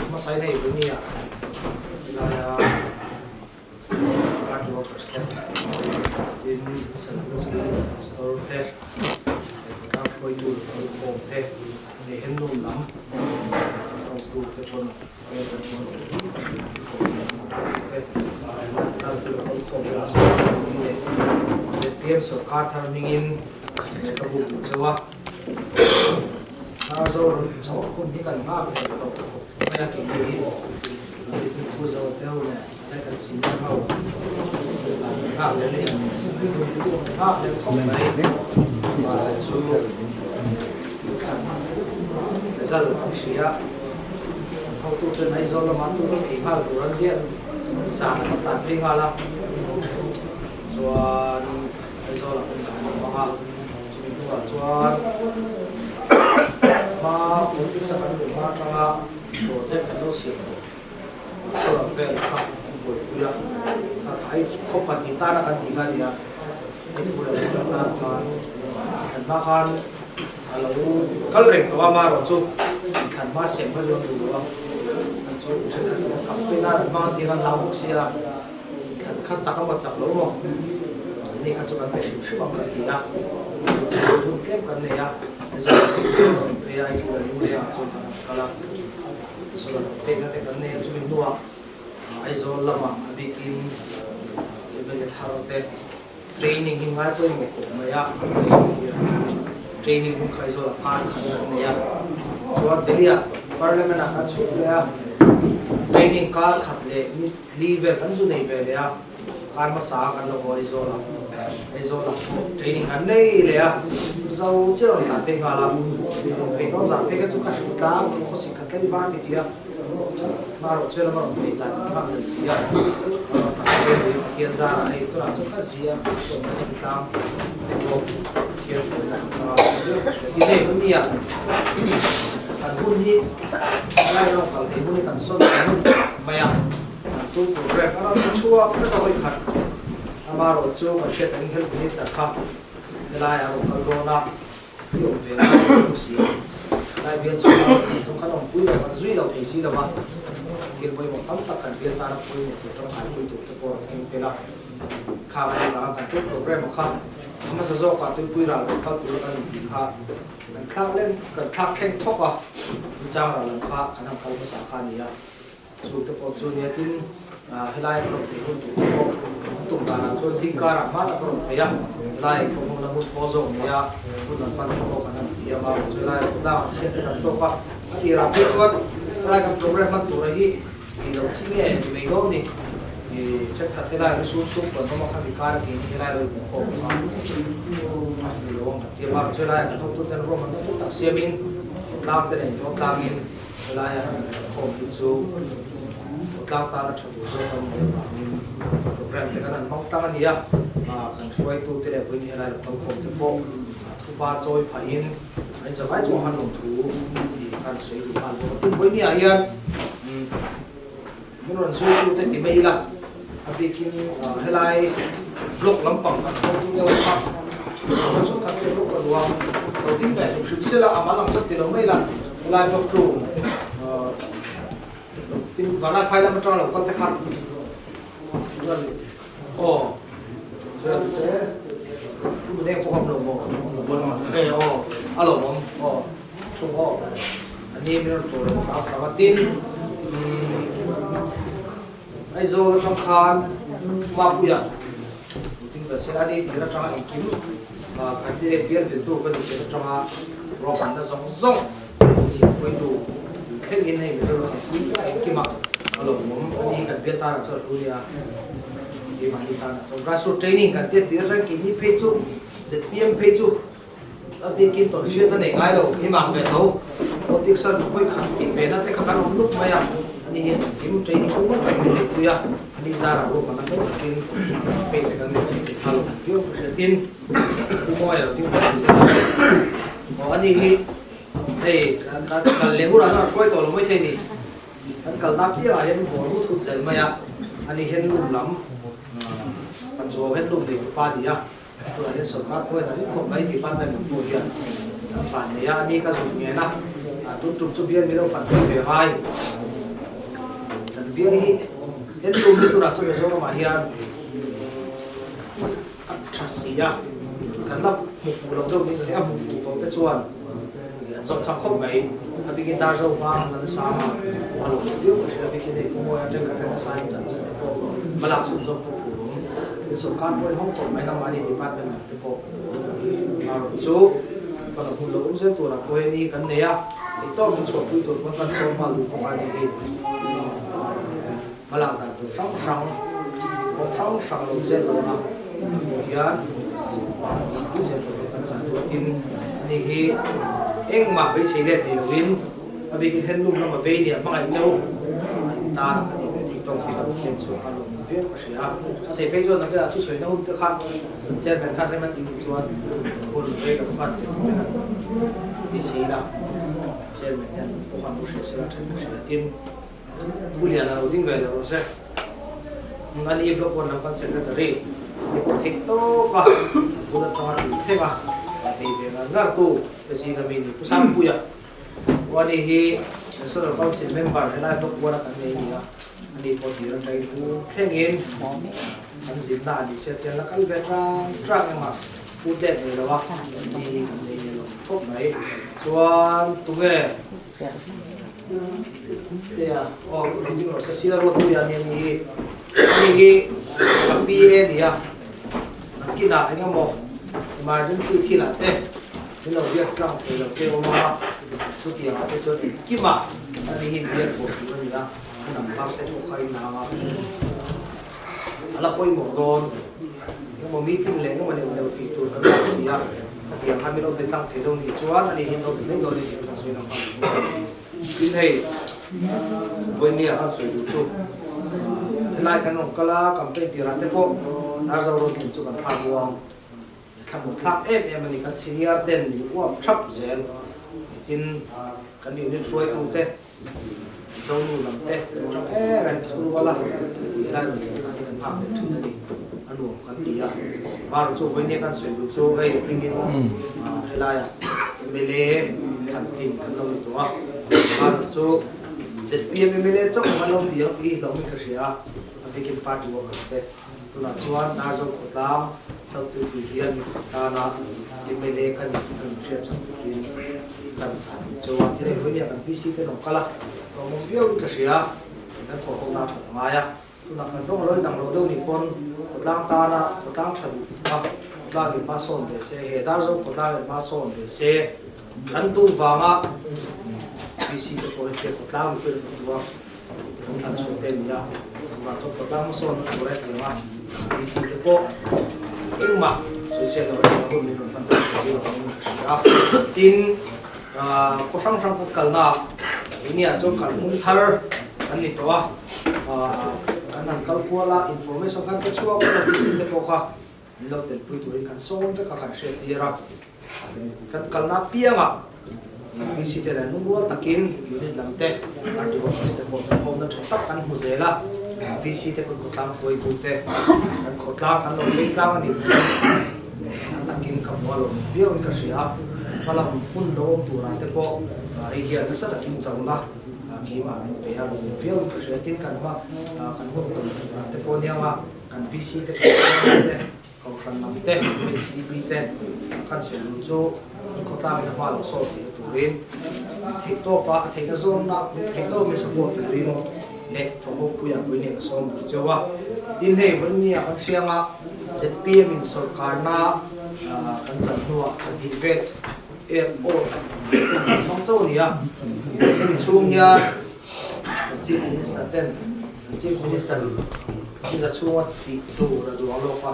Hmasai nei vun nia helaia party workers te tin pastor te khawtlang hruaitu leh te leh hendawm lam hruaitu te pawn ZPM sorkar thar hmingin ka buk duh chauh a, Zoram chhoh hun hi kan nghak reng tawh khawp mai a tih hi thu zo deuh leh a kan senior ho nghak leh nghak leh khawp mai chu. Result an hria. An hotuten Aizawl lama tu rawn ei nghal tur an hian zan an tlan phei nghal a. Chuan Aizawl ah kan zan an hmang a. Chumi hnuah chuan hma politics a kan luh hma atanga project kan lo siam tawh solar vel kha an buaipui a. Kha kha khaw pahnih tana kan tih kha a ni a. Hei thu leh thu tan khan thlan hma khan a lo kal reng tawh a, amaherawh chu thlan hma sem kha chu an duh lo a, an chu thenkhat in an campaign a, an hmang an tih khan hlau bawk sia, thlan kha chak emaw chak lo maw ni kha chu kan pe hrim hrim ang kan ti a, hun tlem kan nei a, hei ai thu leh lungleng ah chuan kan han kal a, solar pekna te kan nei a, chumi hnuah Aizawl lamah a bikin MLA thar te training hi ngai pawimawh khawp mai a, training hun kha Aizawlah kar khat kan nei a, chuan Delhi ah Parliament ah kan chhuk leh a, training kar khat leh ni li vel kan zu nei ve leh a, kar hmasa a kan lo haw Aizawl ah, Aizawl ah pawh training kan nei leh a, zo chiah rawn tlan phei nghal a, rawn phei dawn zan phei kha chu ka hrilh tlang khawsik khat tlai var ti ti a. Hmarawh chu lam a rawn phei dan nghak leh si a, a rawn tak hle mai. Pathian zarah hei tunah chuan ka zi a, chuan ka hlim tlang hei pawh Pathian hruaina ang changa ka hmu viau ka hria. Tin hei hun nia, kan hun hi helai rawng kal thei hun hi kan sawn ang hun mai a, kan tum program a rawn chhuak vek a hawi khat. Amaherawh chu kan hriat angin Health Minister kha helai a rawn kal dawn a, I awm ve lai a ni si a, lai bial chhunga chung khan awmpui lo, kan zui lo thei si lo va, thil pawimawh tam tak kan bial tana pawimawh tur tangkai pui tur te pawh an keng tel a. Khang a nih vanga kan tum program a kha a hmasa zawkah tuipui ral rawn kal tura kan intih kha kan thlak leng kan thlak thleng thawk a, chang ral lam kha kan han kal hmasa kha a ni a. Chu te pawh chu nia tin helai an rawn phei hun tur te pawh an tum danah chuan zingkarah hma tak a rawn phei a, helai khawhmun a hun thawl zawk nei a, hun an hman te pawh kan han ti a, mahse chu helai khawtlang an chhiat te kan tawk a, a tirah phei chuan helai kan program hman tura hi tih loh chi nge ni mai dawn ni, thenkhat helai hi sun chhung pawn awm a khami kar a tih ni helai lo inhmuh khawm kha a fuh lo ang kan ti a, mahse chu helai kan hotu ten ruahman na fel tak siamin khawtlang te nen khawtlangin Helaia han inkhawm hi chu khawtlang tana tha tur zawk a nih avangin program te kan han hmang tlang a ni a, kan hruaitute leh vawiin helai lo kalkhawm te pawh thupa chawi phahin an inzavai chungah khan lawmthu tih khan sawi duh nghal bawk a. Tin, vawiin ah hian min rawn zuitute ti mai ila, a bikin helai block lampang kan hotute ho kha chu khat te block ka duh a, lo ding ve hrim hrim sela a mal ang chuan ti lo mai ila. Helai block chu tin Vanlaiphai lam atanga lo kal te kha chuan aw chuan te tu neng pawh awm lo maw e aw a lo awm aw chung aw ani min rawn tur lo kha a tin Aizawl atang khan Mapuia tin ve se ani tir atanga engkim candidate bial viltu ka nih tir atanga ruahmanna zawng zawng chhimpuitu thlengin hei mizo kan pui a engkima a lawmawm ani kan bial tanah chuan a hlu nia keimahni tanah chuan grassroot training kan tia tir atang keini phei chu zpm phei chu a biakin tawnhriat a nei ngai lo himang ve tho. Politics a vawi khat tih ve na te kha kan awm lup mai a, ani hian engkim training pawh mual tak min neihpui a, ani zarah ruahmanna fel takin campaign te kan nei chei thei phal viau ka hria. Tin, Pu Mawia lo ding ve ang zel a, aw ani hi hei kan kal leh hunah chuan a hruai tawh lo maithei ni. Kan kal na piangah hian ball hut hut zel mai a, ani hian lum lam Pachuau hian lum nei tupa a ni a. Tunah hian sorkar pawhin an inkhawp mai department lam pawh hian an van nei a, ani ka zuk ngen a, tun tum chu bial milo fan thei ve ngai. Kan bial hi en tum hi tunah chu Mizoramah hian a tha si a, kan la hmu fuh lo deuh ni a hmu fuh tawh te chuan an zawng chak khawp mai. A bikin Darzo hma an la nasa a, a lo viau ka hria, a bikin hei Pumawia atang ka hre nasa in chanchin te pawh hmalak chhunzawm pawh phur awm. Tin sorkar pawhin hawng khawp mai nangmahni department lam te pawh erawh chu kan hmun lo awm zel turah pawh hian hi kan nei a, eihtawk min chhuahpui tur pawn kan sawm nghal duh bawk a ni hi. Hmalak dan tur hrang hrang, kawng hrang hrang lo zel dawn a, pawh hian pui zel tur kan chan tur tin ani hi engmah beisei let nei loin a bikin handloom lama vei nia hmangaih chauh a intan a ka tih ve theih tawk hi kan hriat chhuak a lawm viau ka hria a. A thei phei chuan nakila thusawi na hun te kha chairman khan rem a tih duh chuan hun rei lo khan ti tur in an ti si ila chairman hian pawh khan lo hria sela then ka hria tin Pu Liana lo ding ve leh rawh se. Ani block one lam kan secretary ni pawh theih tawp a, bul atanga tui thleng a, bei ve ngar ngar tu te zinga mi ni Pu Sangpuia. Pu ani hi National Council member helai block one a kan nei a ni a, ani pawh tir atangin pu thlengin kan zinna a ni sia tiang la kal ve tang tang engmah pu let nei lo a, ani hi kan nei nge lo khawp mai. Chuan tunge? Tea aw ding rawh se sila ruat pui a ni ani hi ani hi ka pi e ni a nakinah eng emaw emergency thilah te min lo biak tlang thei lo te awm a chutiang ah te chuan engkimah ani hi biak pawh tur a ni a a number te pawh kha a inang a a la pawimawh dawn eng emaw meeting leh eng emaw neuh neuh tih tur kan dah si a khatiang kha min lo be tlang thei lo nih chuan ani hi lo be mai dawn a ni tih kan sawi lang nghal. Tin hei vawinia kan sawi duh chu helai kan rawn kal a campaign tirah te pawh Darzo road tlin chu kan thlak uang thla hmuh thlak em em a ni kan senior ten min uap thap zel tin kan unit hruaitu te Zonu lam te kan tang em em thu rual a helai rawn thleng na hi kan nghak leh thin a ni a nuam kan ti a Maru chu vawinia kan sawi duh chu hei hmingin helaiah mla thlan tin kan lo ni tawh a, Bharat chu zpm mla chauh ang an lo ti ang tih hi hlauhna ka hria a, a bikin party workers te tunah chuan Darzo khawtlang South Tuipui hian mipui tana mla ka nih an inhriat chak turin kan chah duh chauh a, thil engvawin nia kan PC te an awm kal a, lawmawm viauin ka hria, kan thawhhona a that a ngai a. Tunah kan rawng lo inang lo deuh nih pawn khawtlang tana khawtlang tha duh a, khawtlangin hma sawn ve se, he Darzo khawtlangin hma sawn ve se, kan duh vanga PC te pawh hi hriat khawtlang mipui an duh a, kan thlan chhuah te a ni a, tunah chuan khawtlang hmasawn na tur a hetiang a, PC te pawh engmah sawisel lo engmah hun min rawn hman tak tur hi a awm in ka hria a, tin khaw hrang hrang kan kalna nia chuan kalphung thar kan ni tawh a. Kan han kal kual a, information khan ka chhuak vek a, VC te pawh kha min lo telpui turin kan sawm vek a, kan hriat tir a. Kan kalna apiangah VC te leh lungrual takin unit lam te, party office te pawh kan awmna tha tak kan hmu zel a, VC te kan khawtlang hruaitu te, kan khawtlang kan lo vei tlang a ni tih an takin ka hmu a lo viauin ka hria a, hmalam hun lo awm turah te pawh hei hian nasa takin chona. Keimah min pe a, lawm viau in ka hria. Tin, kan hma kan hun tawn turah te pawh aniang a, kan VC te, kan MLA te, Kohhran lam te, HCP te kan sawi luh chu khawtlangin a hma lo sawt theihna turin theih tawpa a theihna zawnna theih tawp min support turin leh thawhawkpuiah pui nen ka sawm duh cheu a. Tin, hei vawinia kan hrianga zpm in sawrkarna kan chan hnuah kan hnih vet Airport kan hmang chauh a ni a, hemi chhung hian kan Chief Minister ten kan Chief Minister in za chhunga tih tur a duang lawk a,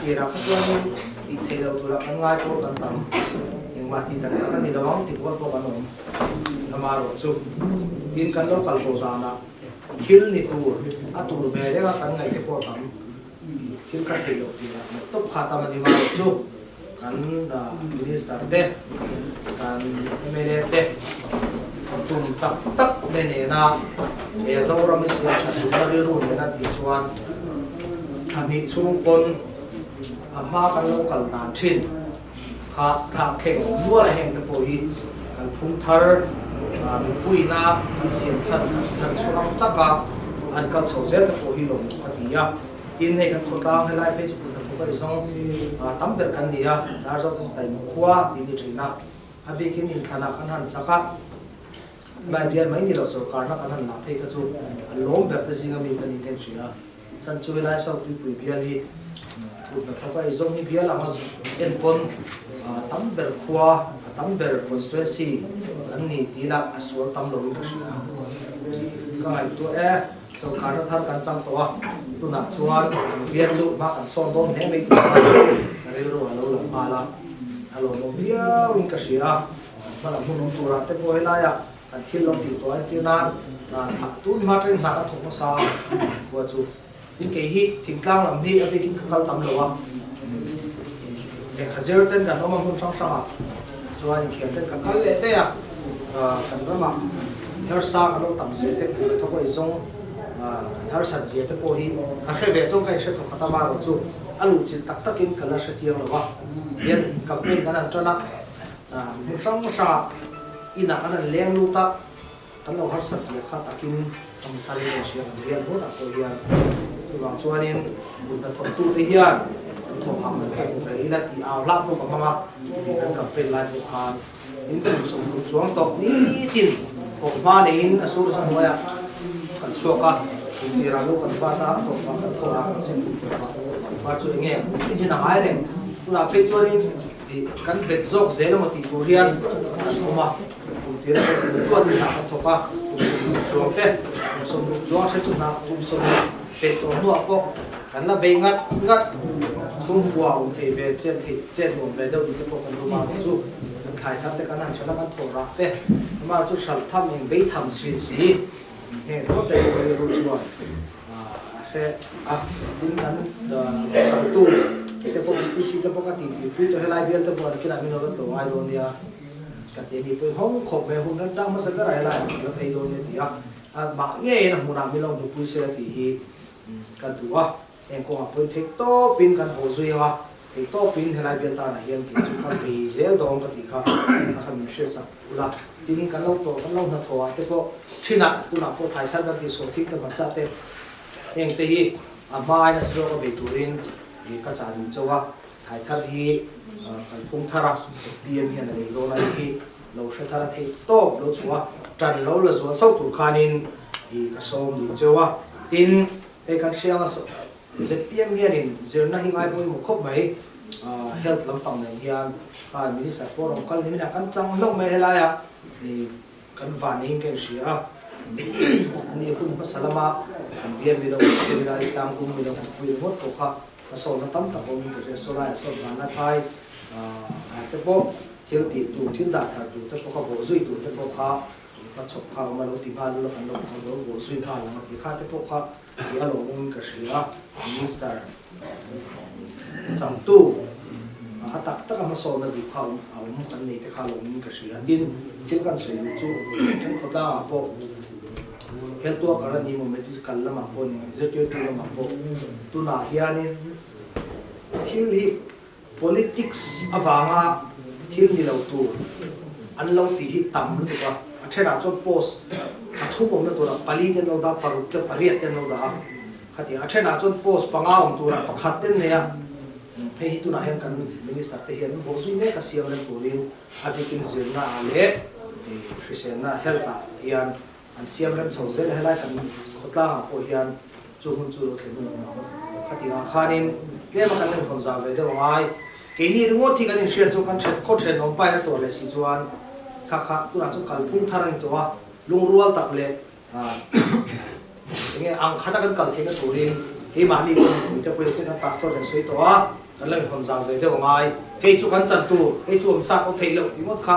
tirah kha chuanin tih theih loh turah kan ngai pawh kan tam. Engmah tih tak tak a ni lo ang ti kual pawh kan awm. Amaherawhchu, tin kan lo kal tawh danah thil ni tur a tur ve reng a kan ngaih te pawh tam thil kha theih loh tih lah ngaih tawp kha tam a ni. Amaherawhchu, kan Minister te, kan mla te tum tak tak te nena he Zoram i siam tha duhna rilru nena tih chuan thahnih chhung pawn a hma kan lo kal dan thin kha thlak thleng nual a heng te pawh hi kan phung thar mipuina kan siam chhan kan thar chhuah ang tak a an kal chho zel te pawh hi lawm ka ti a. Tin hei kan khawtlang helai phei chu kut hnathawk a ni zawng tam ber kan ni a, dar zawk te chu taima khua tih ni thin a, a bikin inthlanah kan han chak a, helai bial mai ni lo sorkarna kan han lah phei kha chu a lawm ber te zinga mi ka ni ka inhria a, chhan chu helai South Tuipui bial hi kut hnathawk a ei zawng hi bial anga enpawn tam ber khua a tam ber constituency kan ni tih lah a sual tam loin ka hria ka ngaihtuah e. Sorkarna thar kan chang tawh a, tunah chuan bial chu hma kan sawn dawn hle mai tih kha ka rilru a lo lang nghal a, a lawmawm viauin ka hria a, hma lam hun awm turah te pawh helaiah kan thil lo tih tawh a entir nan tun hma atangin hna kan thawk nasa a khua chu tin kei hi thingtlang lam hi a bikin ka kal tam lo a, lehkha zir ten kan awm a hmun hrang hrangah chuan inkhel ten ka kal leh daih a. Kan ramah harsa kan lo tam zia te pawh thaw pawh i zawng kan harsat zia te pawh hi ka hre ve chuan ka inhre thawk khat a, amaherawh chu a luh chilh tak takin ka la hre chiang lo a, hian campaign kan han tan a, hmun hrang hrangah inah kan han leng lut a, kan lo harsat zia kha takin ka hmu thar in ka inhria kan rial hmunah pawh hian chuvang chuanin kut hnathawktute hian an thawhham an hmu ve ila tih au hlah pawh ka hmang a, kan campaign lai pawh khan. In kum 30 chuang tawh nitin thawhhma neiin a sur sa hnuaiah kan chhuak a, kum tirah lo kan vat a, thawhhma kan thawh a, kan sen kum tawh a, thawhhma chu enge kum tin a ngai reng. Tunah phei chuanin kan bet zawk zel emaw tih tur hian kan awm a, kum tirah pawh kum tuanin hna kan thawk a, kum 30 chuang te, kum 30 chuang a then chu hna kum 30 peh tawh hnuah pawh kan la bei ngat ngat, chhungkua awm thei ve chet thei chet nuam ve deuh tih te pawh kan rum a chu. Kan thlai thar te kan han hralh a, kan thawh rah te amah chu hralh tham eng bei tham hrin si heng ringawt te pawh rilru chuan a hre a, tin kan changtu te pawh BPC te pawh ka tih tih pui tawh helai bial te pawh an kinah min lo la tlawh ngai dawn nia ka ti a ni pawhin hawng khawp mai hun remchang hmasa berah helai ah ka la phei dawn nia ti a, amah ngeiin a hmunah min lo hmu pui se a tih hi ka duh a. Heng kawngah pawhin theih tawpin kan haw zui ang a, theih tawpin helai bial tanah hian kei chu kha bei zel dawng ka tih kha a kha min hriatsak ula. Tin, kan lo tawh, kan lo hnathawh ah te pawh thinah tunah pawh thai thar kan tih sawi thing te hmarcha te heng te hi a hma ain a si zawk a bei turin ih ka chah duh chauh a, thai thar hi kalphung thar a PM hian a lei dawn a nih hi lo hre thar a theih tawp lo chhuah a, tan lo la zual sauh tur khanin ih ka sawm duh chauh a, tin, Hei kan hria anga ZPM hianin zirna hi ngai pawimawh khawp mai, health lampang nen hian khan minister pawh rawn kal ni minah kan chang hlauh mai helaiah kan van niin ka inhria a, ani hun hmasa lama kan bial milo ila i tlangkum milo han pui ringawt pawh kha hmasawnna tam tak awmin ka hria, sawlaiah sawn vanla thai te pawh thil tih tur thil dah thar tur te pawh kha bawhzui tur te pawh kha Ka chhawp kha awm a lo ti nghal ula kan lo kal lo bawh zui nghal ang a ti kha te pawh kha ti a lawm awmin ka hria a, Minister changtu a tak tak a hmasawnna duh kha awm a awm kan nei te kha lawm awmin ka hria tin thil kan sawi duh chu kan khawtlangah pawh health worker a ni maw medical lamah pawh ni zirtirtu lamah pawh tunah hianin thil hi Politics avanga thil ni lo tur an lo tih hi tam lutuk a, a thenah chuan post a thum awmna turah pali te an lo dah a, paruk te pariat te an lo dah a, khatiang a thenah chuan post panga awm turah pakhat te an nei a, hei hi tunah hian kan minister te hian an bawhzui mek a siam reng turin a bikin zirna ah leh hriselna health ah hian an siam rem chho zel a, helai kan khawtlangah pawh hian chu hun chu lo thlen hun a awm ang. Khatiangah khanin tlema kan inhawn zau ve deuh angai. Keini ringawt hi kan inhriat chu kan then khaw then awm paina tawh leh si chuan kha kha tunah chuan kalphung thar a ni tawh a, lungrual tak leh enge ang khata kan kal theihna turin keimahni pawh mipui te pawhin chin kan pastor hian sawi tawh a, kan la inhawn zau ve deuh angai. Hei chu kan chan tur, hei chu awm sa ko theih loh tih ngawt kha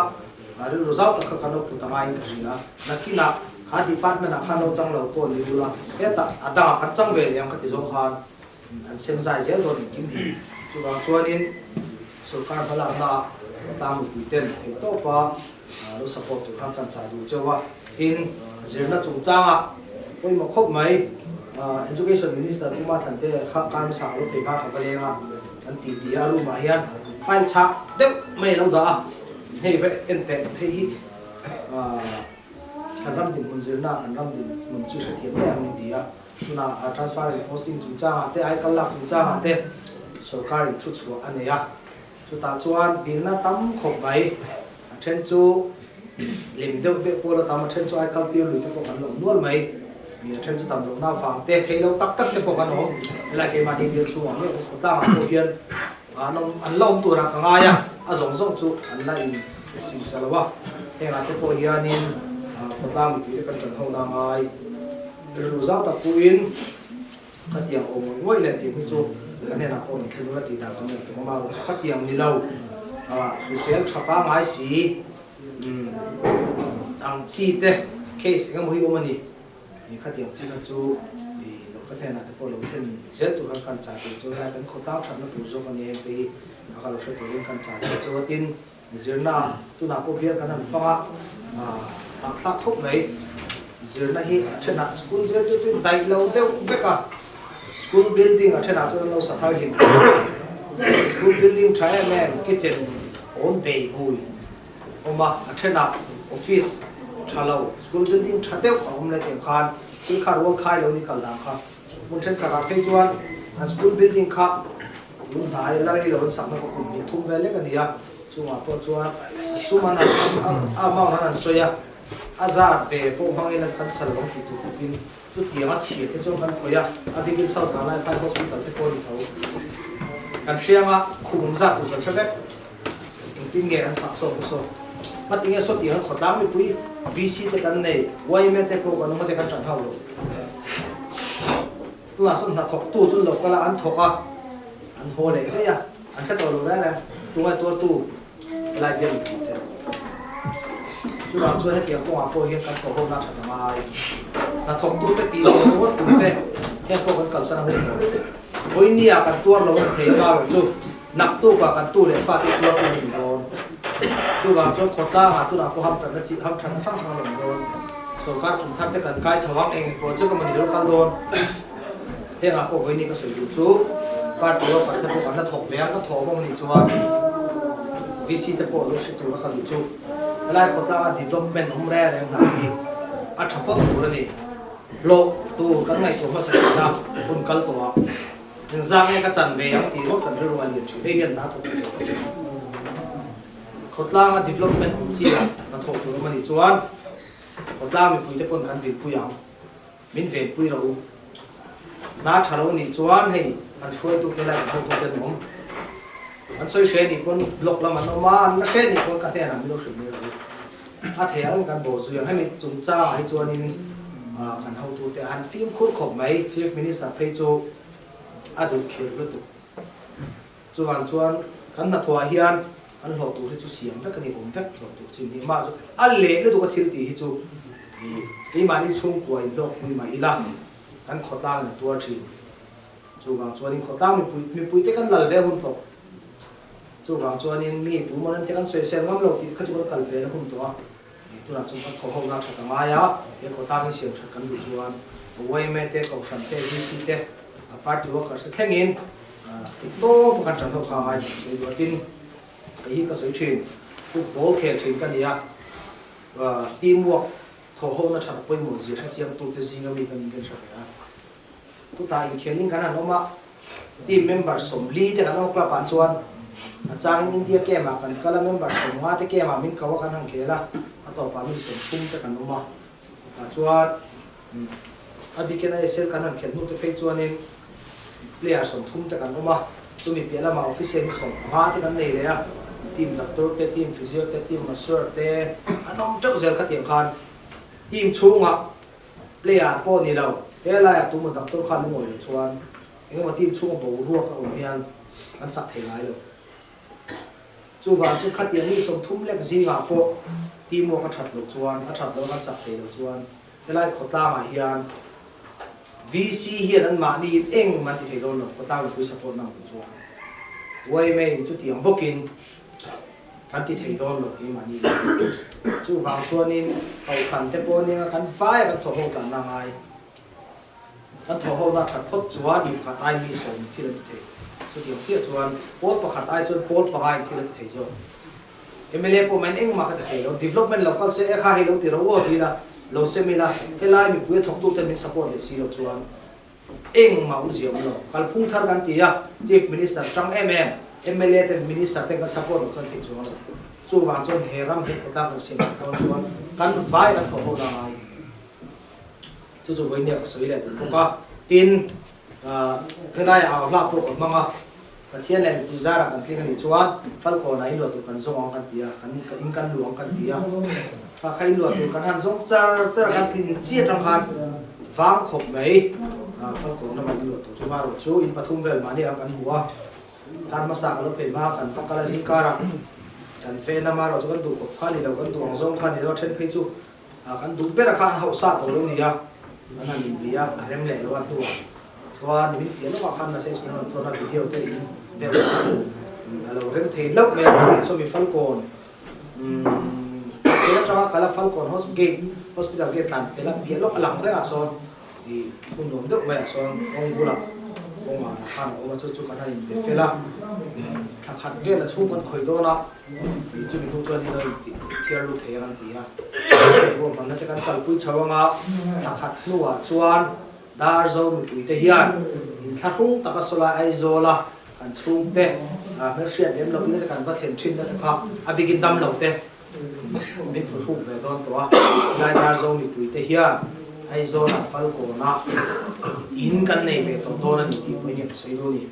rilru zau tak kha kan lo put a ngaiin ka hria. Nakinah kha department ah khan lo chang lo pawh ni ula, hetah a dangah kan chang ve leh ang ka ti zawng khan an sem zai zel dawn engkim hi. Chuvang chuanin sorkar hmalakna ah tlang mipui ten theih tawp a lo support tur khan kan chah duh cheu a. Tin, zirna chungchangah pawimawh khawp mai Education Minister Pu Mathante kha kar hmasa ka lo phei hma ka va leng a. Kan ti ti a room ah hian file chhah deuh mai a lo dah a, hei va en teh hei hi ahh kan ram dinhmun zirna kan ram dinhmun chu hrethiam mai ang min ti a, tunah transfer and posting chungchang ah te aikal lak chungchang ah te sorkar in thu chhuah a nei a, chutah chuan dilna tam khawp mai a then chu lem deuh deuh pawh la tam a then chu aikal tir lui te pawh kan lo nual mai. Mi a then chu dam lohna avang te, theih loh tak tak te pawh kan awm. Helai keimahni bial chhungah ngei pawh khawtlangah pawh hian an awm, an la awm turah ka ngai a, a zawng zawng chu an la in singsa lo a. Hengah te pawh hianin khawtlang mipui te kan tan ho na ngai rilru zau tak puhin khatiang awm ngawih ngawih leh tih hi chu kan hnenah pawh rawn thlen ula tih dan kan rawn tum a, amaherawhchu chu khatiang ni lo hrisel tha pangngai si ang chi te case engemaw hi awm a ni. Ni khatiang chi kha chu i lo ka hnenah te pawh lo thlen zel tur khan kan chah tur chu helai kan khawtlang thatna tur zawk a ni heng te hi a ka lo hre turin kan chah tur chu a tin zirna tunah pawh bial kan han fang a hahthlak khawp mai zirna hi a thenah school zirtirtu in daih lo deuh vek a school building a thenah chuan an lo sa thar hlim school building tha em em kitchen awm bei bui awm a, a thenah office tha lo, school building tha deuh a awm leh tiang khan thil kha rual khai lo ni kal dan kha hmun thenkhatah phei chuan an school building kha lung hnai la rei lo an sakna khaw kum hnih thum vel lek a ni a, chungah pawh chuan a sum an han a amount an han sawi a, a zat ve pawh hmangin an kan sal lo tih tur khawpin chutiang a chhia te chuan kan khawih a, a bikin South Vanlaiphai Hospital te pawh a ni tho. Kan hrianga khum awm zat tur kan hre vek. Engtin nge an sak sawk te saw? Hmati nge saw tiang khawtlang mipui VC te kan nei, yma te pawh kan awm a te kan ṭan hauh lo. Tunah sawn hnathawk tu chu lo kal a, an thawk a, an haw leh daih a, an hre tawh lo reng reng. Tungai tuartu helai bial mipui te. Chuvang chuan hetiang kawngah pawh hian kan thawh ho na ṭhat a ngai. Hnathawk tu te tih zawh ringawt tum te hian pawh kan kalsan a hun tawh. Vawinia kan tuar lo a ni thei anga rawh chu. Naktukah kan tu leh fate tuar tu ni dawn. Chuvang chuan khawtlangah tunah pawh hamthatna chi hamthatna hrang hrang a awm dawn. Sorkar kum thar te kan kai chho ang eng project emaw ni lo kal dawn. Hengah pawh vawiin ka sawi duh chu party workers te pawh kan la thawk ve ang ka thawh awm anih chuan VC te pawh lo hre tur a ka duh chu helai khawtlanga development awm reng reng hna hi a tha phawt tur a ni. Hlawh tur kan ngaihtuah hmasa thin a hun kal tawh ah. Engzah nge ka chan ve ang tih rawt kan rilru a lian thin. Hei hian hna thawk thei lo. Khawtlanga development awm chi ah hna thawh tur awm a nih chuan khawtlang mipui te pawn kan vilpui ang. Min venpui rawh u. Hna tha lo nih chuan hei kan hruaitu te lai kan hotu te an awm. An sawi hre nih pawn block lam an awm a, an la hre nih pawn ka hnenah min lo hrilh mai rawh u. A thei ang kan bawh zui ang. Hemi chungchangah hi chuanin kan hotute a han fimkhur khawp mai. Chief Minister phei chu a duh khirh lutuk. Chuvang chuan kan hnathawhah hian kan hlawh tur hi chu siam vek a ni, awm vek hlawh tur chin hi. Amah chu a leh lutuk a thil tih hi chu keimahni chhungkua in hlawk pui mah ila kan khawtlang in a tuar thin. Chuvang chuanin khawtlang mipui mipuite kan lal ve hun tawh. Chuvang chuanin mi tu mawn an ti kan sawisel ngam lo tih kha chu kan kal ve na hun tawh a, tunah chuan kan thaw ho na that a ngai a, he khawtlang hi siam that kan duh chuan yma te, Kohhran te, VC te, party workers te thlengin tlawm pakhat tan ho kha a ngai tih sawi duh a, tin kei hi ka sawi thin, football khel thin ka ni a, team work thaw ho na that a pawimawh zia hrechiang tute zinga mi ka nih kan hre ve a. Chutah inkhelhin kan han awm a, team member 40 te kan awm a club ah chuan a changin India camp ah kan kal a, member 50 te camp ah min ko a kan han khel a, a tawpah mi 30 te kan awm a, tah chuan a bikin ISL kan han khelh hnu te phei chuanin player 30 te kan awm a, chumi piah lamah official hi 15 te kan nei leh a, team doctor te, team physio te, team masseur te an awm teuh zel khatiang khan team chhungah Player pawh ni lo, he laiah tumaw doctor khan lungawi lo chuan engemaw team chhunga boruak a awm hian an chak thei ngai lo. Chuvang chu khatiang mi 30 lek zingah pawh teamwork a that loh chuan, a that loh a chak thei loh chuan helai khawtlangah hian VC hian an mahni in engmah an ti thei dawn lo, khawtlang mipui support na ang chuan yma in chutiang bawkin kan ti thei dawn lo keimahni in. Chuvang chuanin Kohhran te pawh nia kan vaia kan thawh ho tlanna ngai. Kan thawh ho na that phawt chuan mi pakhat ai mi 10 thil an ti thei. Chutiang chiah chuan pawl pakhat ai chuan pawl panga in thil an ti thei zawk. Mla pawh main engmah ka ti thei lo, development lo kal se e kha hei lo ti ro aw tiin a lo sem ila, helai mipui a thawktu ten min support leh si lo chuan engmah awm zia awm lo. Kalphung thar kan ti a, Chief Minister tang em em, mla ten Minister ten kan support loh chuan theih chuang lo. Chuvang chuan he ram he khawtlang kan siam theih dawn chuan kan vai kan thawh ho na ngai. Chu chu vawinia ka sawi leh duh bawk a, tin helai ah hla pawh ka hmang a, Pathian leh mipui zarah kan tling a nih chuan Falkawnah in luah tur kan zawng ang kan ti a, kan in kan luh ang kan ti a, kha kha in luah tur kan han zawng char char a, kan tlin chiah atang khan vang khawp mai Falkawn lamah in luah tur hi marawh chu in pathum vel mahni ang kan hmu a, kar hmasa ka lo phei hma kan va kal a zingkarah kan fen a marawh chu kan duh khawp kha a ni lo, kan duh ang zawng kha a ni lo a then phei chu Kan duh ber a kha an hauh sa tawh lo nia, an han inbia a rem leh lo a hnuah chuan min piah lawkah khan message min rawn thawn a video te in vel kha a lo rem thei hlauh mai a, saw mi Falkawn umm atanga kal a Falkawn gate hospital gate tlan pel a piah lawk a lang reng ah sawn I hun nuam deuh maiah sawn kawng bulah kawngah lah khan a awm a, chu chu kan han inpe fel a, thla khat vel a chhung kan khawih dawn a, i chumi hnu chuan in a inthiar lut thei ang an ti a, ruahmanna te kan kalpui chho ang a, thla khat hnuah chuan Darzo mipuite hian inthlahrung taka sawlai Aizawla kan chhungte hmelhriat lem loh in te kan va thlen thin na te kha a bikin dam lo te Min phuhruk ve dawn tawh a, helai Darzo mipuite hian Aizawlah Falkawnah in kan nei ve tawh dawn a ni tih pawhin ka sawi duh a ni.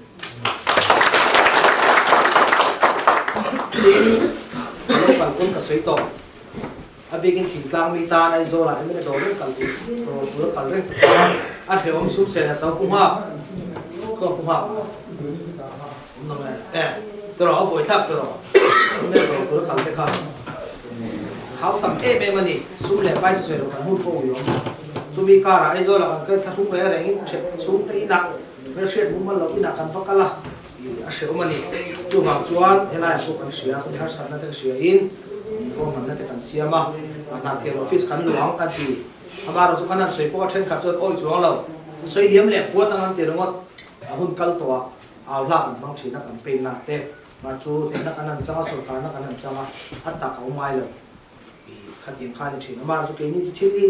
Tin, ka lo kal pawn ka sawi tawh, a bikin thingtlang mi tan Aizawlah hi mila dawr reng kal tur, dawr tur a kal reng tawh a, a hrehawm sum sen a to pu nghak, to pu nghak a awm lo nge? E, tawrh a buaithlak tawrh. Email dawr tur a kal te kha hau tam em em a ni. Sum leh pai chu sawi loh kan hun pawh ui awm. Chumi karah Aizawlah kan kal thlahrung reng rengin ṭhep chhung te inah hmelhriat mumal loh inah kan va kal a, a hrehawm a ni. Chuvang chuan helaiah pawh kan hria, kan harsatna te hria in ruahmanna te kan siam a, Hnahthial office kan luh ang kan ti. Amaherawhchu chu kan han sawi pawh a ṭhenkhat chuan awi chuang lo, sawi liam leh puat ang an ti ringawt. A hun kal tawh ah au hla kan hmang ṭhin a, campaign na te. Mah chu hnehna kan han chang a, sorkarna kan han chang a, a tak a awm ngai lo i khatiang kha a ni thin. Amah chu keini chu thil hi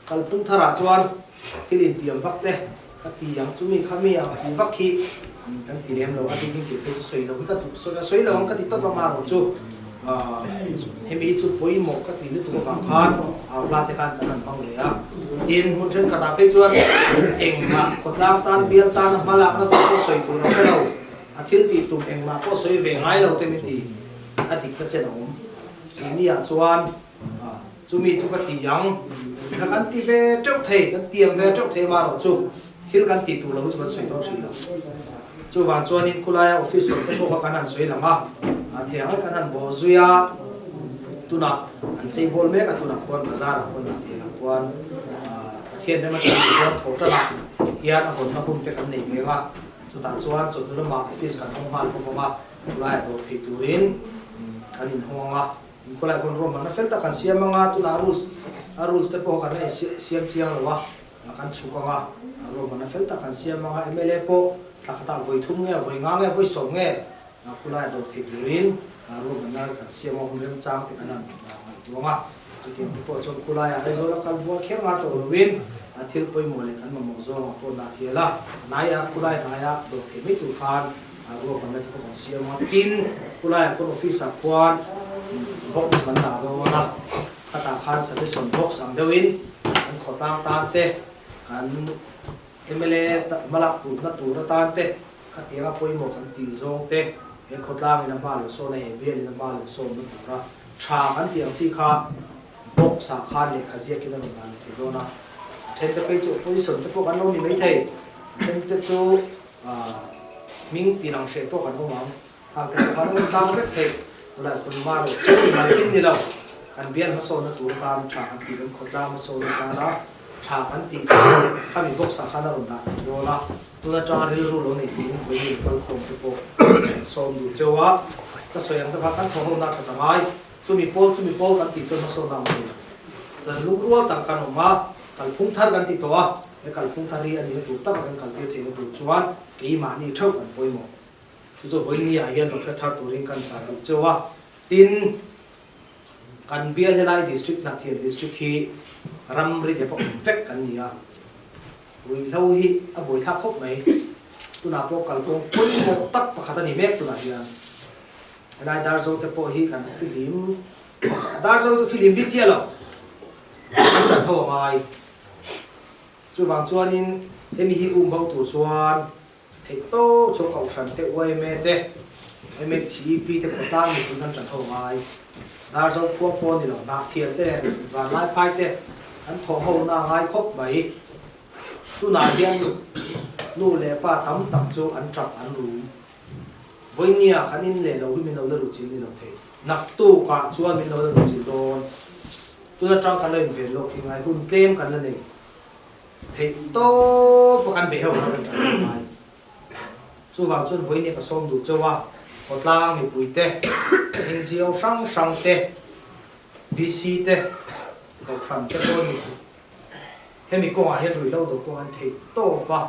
kalphung tharah chuan thil intiam vak te ka ti ang chu mi kha mi ang ti vak hi kan ti lem lo a, tin kei phei chu sawi lo hi ka duh sawi a, sawi lo ang ka ti tawp a, amaherawh chu hemi hi chu pawimawh ka ti lutuk avang khan au hla te khan kan han hmang leh a. Tin, hmun thenkhatah phei chuan engmah khawtlang tan bial tana hma lakna tur pawh sawi tur a hre lo. A thil tih tum engmah pawh sawi ve ngai lo te min ti a dik ta chen a awm. Keini ah chuan chumi chu ka ti ang kha kan ti ve teuh thei, kan tiam ve teuh thei amaherawh chu thil kan tih tur lo hi chu kan sawi dawn hrih lo. Chuvang chuanin khulaia office awm te pawh kha kan han sawi lang a, thei ang kan han bawh zui a, tunah an chei bawl mek a, tunah khuan bazar ah khuan dah thei lah khuan Pathian rem atang chuan tho tanah hian a hawnna hun te kan nei ve ang a. Chutah chuan chawhnu lamah office kan hawng nghal bawk ang a, khawlaiah dawr theih turin kan inhawng ang a, inkhawlaiah khawn ruahmanna fel tak kan siam ang a, tunah rules a rules te pawh kan la insiam chiang lo a, kan chhuk ang a, ruahmanna fel tak kan siam ang a, mla pawh thla khatah vawi thum nge, vawi nga nge, vawi sawm nge khawlaiah dawr theih turin ruahmanna kan siam ang a, hun remchang te kan han ngaihtuah ang a. Chutiang te pawh chuan khulaiah Aizawl a kal bual kher ngar tawh loin a thil pawimawh leh kan mamawh zawngah pawh dah thial a, hnaia khulai hnaia dawr theih mai tur khan ruahmanna te pawh kan siam a. Tin, khulaiah khawn office ah khuan box kan dah dawn a, khatah khan suggestion box ang deuhin kan khawtlang tan te, kan mla hmalak turna tur atan te, khatianga pawimawh kan tih zawng te, he khawtlangin a hma lo sawn a, he bialin a hma lo sawnna tura Tha kan tih ang chi kha box ah khan lehkha ziakin a rawn dan thei dawn a, a then te phei chu opposition te pawh kan lo ni mai thei, a then te chu hming ti lang hreh pawh kan awm ang, hang te pawh khan a rawn tang vek thei. Tunlai khawn mar loh chu mal in ni lo. Kan bial hmasawnna tur atan tha kan tih kan khawtlang hmasawnna atana tha kan tih tur leh khami box ah khan a rawn dah thei dawn a. Tun atanga rilru lo nei turin vawiin kalkhawm te pawh kan sawm duh cheu a. Ka sawi ang te kha kan thawhho na that a ngai. Chumi pawl chumi pawl kan tih chuan hmasawnna ang thei lo. Kan lungrual tak kan awm a, kalphung thar kan ti tawh a. He kalphung thar hi a nihna tur taka kan kaltir theihna tur chuan keimahni theuh kan pawimawh. Chu chu vawiin ah hian lo hre thar turin kan chah duh cheu a. Tin, kan bial helai district Hnahthial district hi ramri dep a awm vek kan ni a. Ruihhlo hi a buaithlak khawp mai. Tunah pawh kalkawng pawimawh tak pakhat a ni mek tunah hian. Helai Darzo te pawh hi kan fihlim, Darzo chu fihlim bik chiah lo, kan ṭan ho a ngai. Chuvang chuanin hemi hi um bo tur chuan Theih tawp chu Kohhran te, yma te, MHCEP te khawtlang mipui kan ṭan ho ngai. Darzo khua pawh ni lo, Hnahthial te leh Vanlaiphai te an thawh ho na ngai khawp mai. Tunah hian nu leh pa tam tak chu an ṭap an rum. Vawinia kan in leh lo hi min lo la luhchilh ni lo thei. Naktukah chuan min lo la luhchilh dawn. Tun aṭang kan la inven lawk hi ngai hun tlem kan la nei. Theih tawp a kan beih ho kha kan ṭan lo ngai. Chuvang chuan vawiin ka sawm duh chauh a, khawtlang mipui te, NGO hrang hrang te, VC te, Kohhran te pawh ni hemi kawngah hian ruihhlo do kawng an theih tawp a,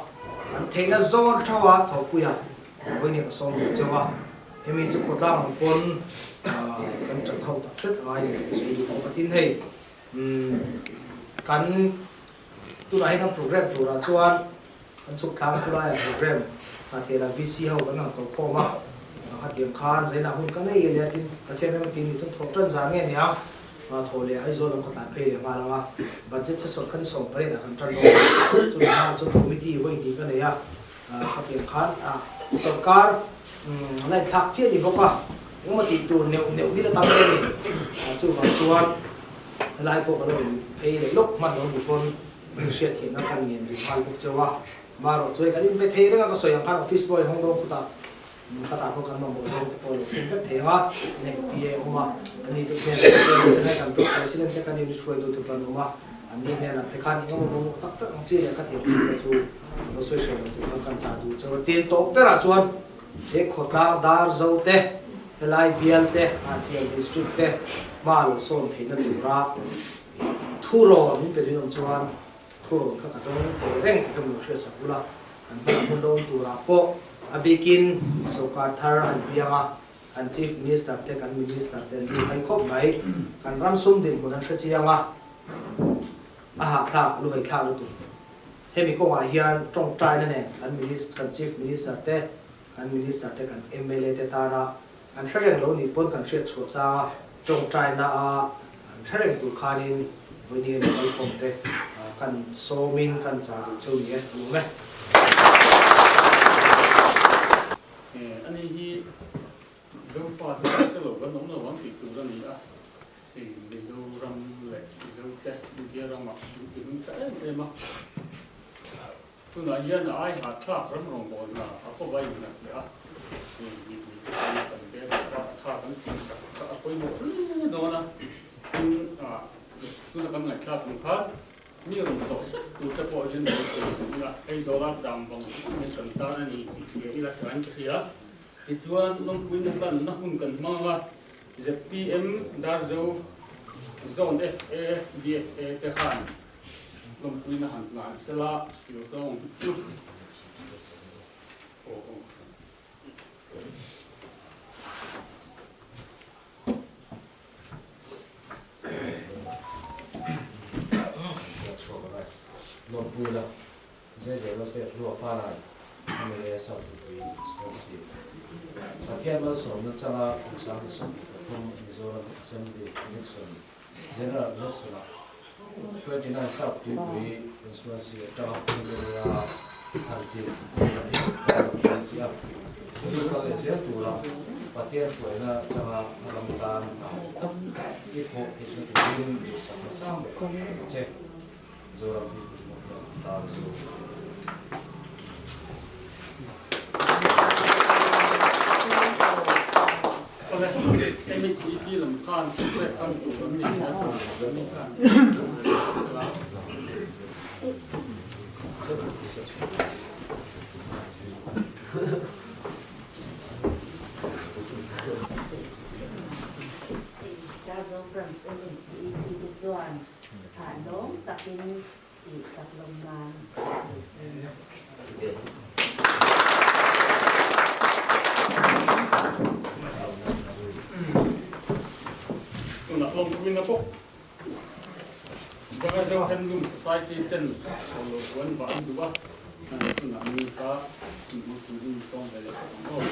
an theihna zawn theuh a thawhpuia vawiin ka sawm duh chauh a, hemi chu khawtlang ang pawn kan ṭan ho tak hret a ngai ni tih ka sawi duh bawk a. Tin hei kan Tunah hian kan program turah chuan kan chhuk tlang thu laiah program Hnahthialah VC ho kan han kawr khawm a, khatiang khan zainah hun ka nei leh a tin Pathian rem a ti nih chuan thawh tan zan nge nia thawh leh Aizawl lam ka tlan phei leh nghal ang a, budget session kha ni 18 ah kan tan dawn a, chumi hmaah chuan committee vawi hnih ka nei a, khatiang khan sawrkar la inthlak chiah ni bawk a, engemaw tih tur neuh neuh hi la tam hle a ni, chuvang chuan. Helai pawh ka lo in phei leh lawk hman lo ni pawn min hriat thiamna kan ngen duh nghal bawk cheu a. Marawh chuai kan inpe thei reng a, ka sawi ang khan office boy hawng dawn khutah khatah pawh kan mamawh zawng te pawh a lo thleng vek thei ang a, nek PA a awm a, ani te hnenah te pawh helai kan block president te kan unit hruaitu te pawh an awm a, anni hnenah te khan engemaw mamawh tak tak ang chi leh khatiang chi te chu lo sawi hreh lo tur khan kan chah duh cheu a. Tin tawp berah chuan he khawtlang dar zo te Helai bial te, Hnahthial District te hma lo sawn theihna tura thurawn min pe rinawm chuan thurawn kha ka dawng thei reng tih ka min lo hriatsak bula kan hma hmun dawn turah pawh a bikin sawrkar thar an piang a, kan Chief Minister te kan Minister te an lu hai khawp mai. Kan ram sum dinhmun an hre chiang a, a hahthlak, a lu haithlak lutuk. Hemi kawngah hian tawngtaina nen kan Minister, kan Chief Minister te Kan Minister te kan mla te tana an hre reng lo nih pawn kan hriat chhuah changa tawngtaina a an hre reng tur khanin vawiin lo kalkhawm te kan sawmin kan chah duh cheu ni e, a lawm e. Ani hi Zofa te kan hre lo kan awm lo ang tih tur a ni a, hei Mizoram leh Mizote India ramah an ti hming tha em em a. Tunah hian a ai hahthlak ram rawngbâwl hna a kawp a innghat leh a, heng mipuite tan kan bel bawk a, a tha kan tih sak kha a pawimawh hle dawn a. Tin, tuna kan ngaihthlak ang khan mi rawn tlawh sek turte pawh hian beisei duh ila, Aizawla cham vang vang hian kan tan a ni tih hria ila thain ka hria. Tichuan, lawmpuina hlanna hun kan hmang ang a, zpm Darzo Zone FA, DFA te khan Lawmpuina han tlan sela lo tawng chu aw aw. Lawmpuina zai zel a pek hlua Farai MLA South Pui Swansea Pathian malsawmna changa kum 23 Mizoram Assembly Election General Election-ah 29 South Tuipui Constituency atanga Hungary-a han tir a hi a lo thleng chiah a. Thil kal leh zel tura Pathian hruaina changa ram tan tak i thawh theihna turin duhsakna sang ber a che. Zoram People's Movement tan chu. Awle. MHEP lam khan thupek kan tur an ni a, ni khan MHEP te chuan lawm takin tih chak lawm nan Tunah lawm tumin a bawk. Darzo Handloom Society ten lo huan vah an duh a, tunah mi kha hmuh turin sawm ve leh tawh ang aw.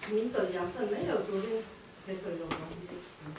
Min tawlh liam san mai lo turin he tawlh lo vang hi an ti a ni.